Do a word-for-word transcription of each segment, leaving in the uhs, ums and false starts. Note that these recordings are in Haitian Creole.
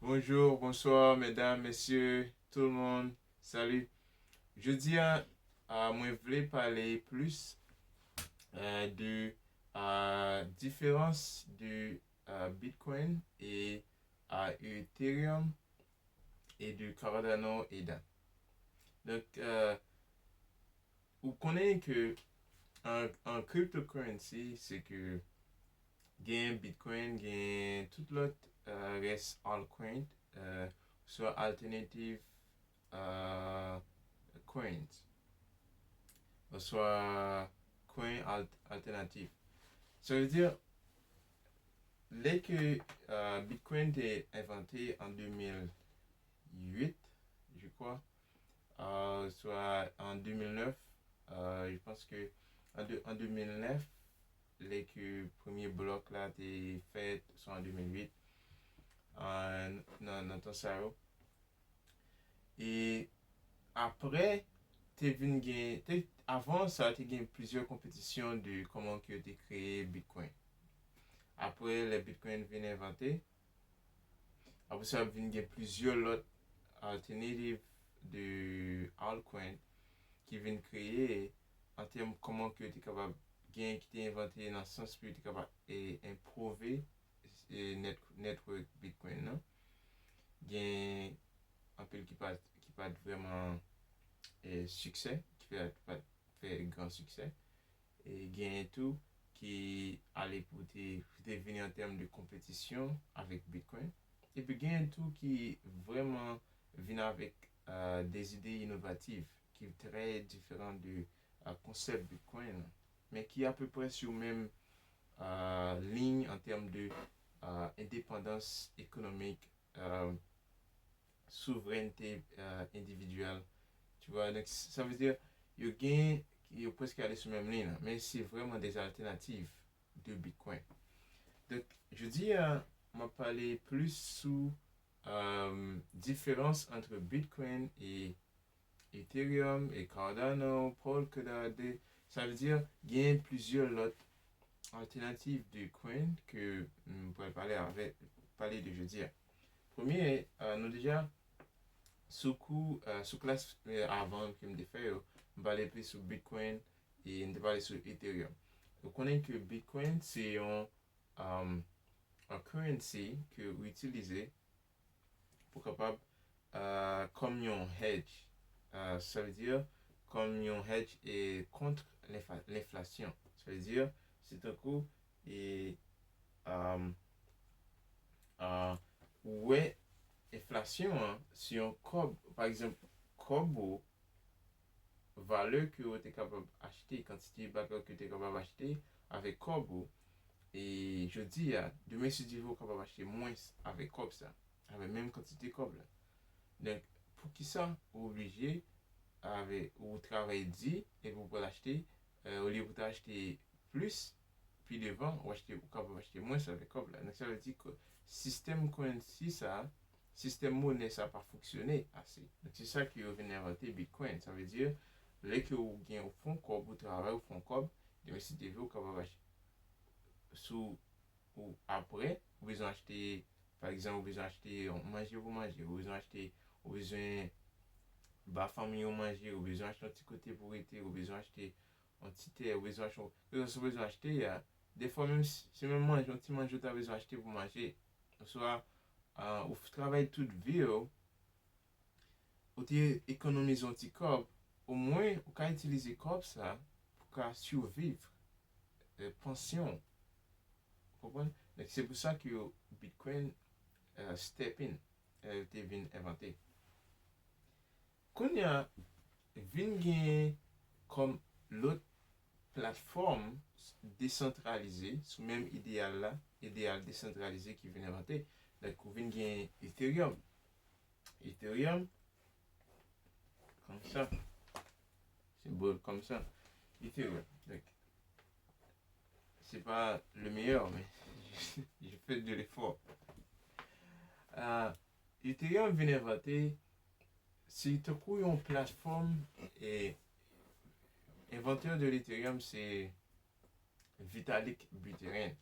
Bonjou, bonswa, medam, mesye, tout moun. Salut. Jodi a, a, mwen vle pale plis, a, de, a, diferans de, a, Bitcoin e, a, Ethereum e de Cardano ADA. Donk, a, ou konnen ke an, an cryptocurrency, se ke gen Bitcoin, gen tout lòt, a, rès altcoin, a, swa alternative, a, coins, oswa coin alt, alternative. Sa vle di, lè ke, a, Bitcoin te envante an de mil uit, je crois, a, swa an de mil nèf, a, je pense que an de, an de mil nèf, lè ke premye blòk la te fèt, swa an de mil uit, a, nan, nan tan sa yo. E apre, te vin gen, te, avan sa, te gen plizyè konpetisyon de kòman ke yo te kreye Bitcoin. Apre, lè Bitcoin vin envante, apre sa, vin gen plizyè lòt alternative de altcoin ki vin kreye an tèm kòman ke yo te kapab gen, ki te envante nan sans pou yo te kapab, e, enpwouve, e, net, network Bitcoin nan. Gen anpil ki pa, ki pa t vrèman, e, siksè, ki pa, pa t fè gran siksè. E genyen tou ki ale pou te, pou te vini an tèm de konpetisyon avèk Bitcoin. Epi genyen tou ki vrèman vin avèk, a, de zide inovatif ki trè diferan de, a, konsèp Bitcoin, men ki apeprè sou menm, a, liy an tèm de, a, endepandans ekonomik, a, souvrènte, a, endividyèl. Tu vois, donk, sa vle di, yo gen, yo prèske ale sou menm liy la, men se vrèman de alternative de Bitcoin. Donk, jodi a, m ap pale plis sou, a, diferans ant Bitcoin e Ethereum e Cardano, Polkadot, de, sa vle di, gen plizyè lòt alternative de coin ke m pral pale avèk, pale de jodi a. Premye, a, nou deja sou kou, a, sou klas, e, avan ke m te fè yo, m pale plis sou Bitcoin e m te pale sou Ethereum. Nou konnen ke Bitcoin se yon, um, yon currency ke ou itilize pou kapab, a, kòm yon hedge. A, sa vle di kòm yon hedge e kont lenfa-, lenflasyon. Sa vle di se tankou e, a, a, ou wè enflasyon an se yon kòb, pa egzanp, kòb ou, valè ke ou te kapab achte, kantite bagay ke ou te kapab achte avèk kòb ou, e jodi a, demen si Dye vle ou kapab achte mwens avèk kòb sa, avèk menm kantite kòb la. Donk, poukisa ou oblije avè, ou travay di epi ou pral achte, e, olye pou ta achte plis, pi devan, ou achte, ou kapab achte mwens avèk kòb la. Donk, sa vle di ke sistèm currency sa, sistèm monè sa pa fonksyone ase. Donk, se sa ke yo vin envante Bitcoin. Sa vle di, lè ke ou gen, ou fè yon kòb, ou travay, ou fè yon kòb, demen si Dye vle, ou kapab achte. Sou, ou apre, ou bezwen achte, pa egzanp, ou bezwen achte yon manje pou manje, ou bezwen achte, ou bezwen ba fanmi ou manje, ou bezwen achte yon ti kote pou rete, ou bezwen achte yon ti tè, ou bezwen achte, keseswa sa ou bezwen achte a, defwa menm si se menm manje, yon ti manje ou ta bezwen achte pou manje, oswa, a, ou travay tout vi w, ou te ekonomize yon ti kòb, omwen ou ka itilize kòb sa pou ka siviv, e, pansyon w. Ou konprann? Donk, se pou sa ke yo, Bitcoin, e, step in, e, te vin envante. Kounye a, vin gen kòm lòt platfòm desantralize sou menm ideyal la, ideyal desantralize ki vin envante. Donk, ou vin gen Ethereum. Ethereum, konsa. Senbòl konsa. Ethereum. Donk, c'est pas le meilleur, mais je fais de l'effort. Euh, Ethereum vin envante, se tankou yon platfòm, e envantè de l'Ethereum se Vitalik Buterin.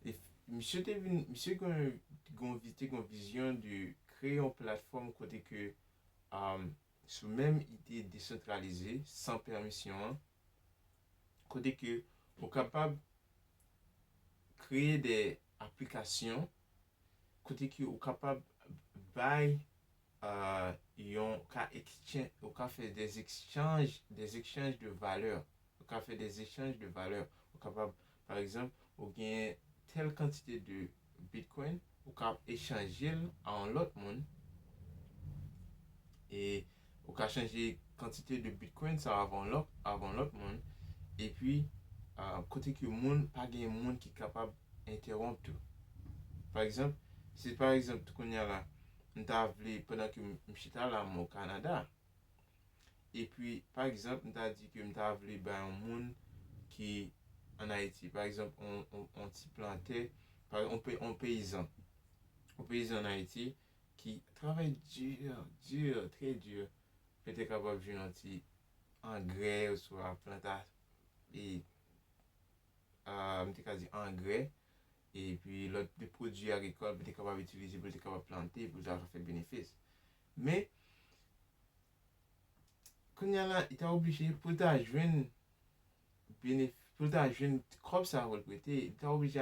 E Misye te vin, misye gen, gen, te gen vizyon de kreye yon platfòm kote ke, um, sou menm ide desantralize, san pèmisyon an, kote ke ou kapab kreye de aplikasyon, kote ke ou kapab bay uh, yon ka exchange, ou ka fè des échanges, des échanges de valeurs. Ou ka fè des échanges de valeurs. Ou kapab, pa egzanp, ou gen tèl kantite de Bitcoin, ou ka echanje l a yon lòt moun. E ou ka chanje kantite de Bitcoin sa avè yon lòt, avè yon lòt moun. Epi, uh, kote ke moun, pa gen moun ki kapab entèwonp ou. Pa egzanp, si pa egzanp, kounye a la, m ta vle, pandan ke m chita la, m o Kanada, epi, pa egzanp, m ta di ke m ta vle bay yon moun ki ann Ayiti, pa egzanp, on, on, on ti plantè, pa, on, pe, on peyizan, on peyizan ann Ayiti ki travay di, di, trè di, pou te kapab jwenn yon ti angrè, oswa planta, e, uh, m te ka di angrè, epi lòt de pwodui agrikòl pou te kapab itilize, pou te kapab plante, pou ta fè benefis. Men, kounye a la, li ta oblije pou l ta jwenn benef, pou l ta jwenn kòb sa pou l prete, li ta oblije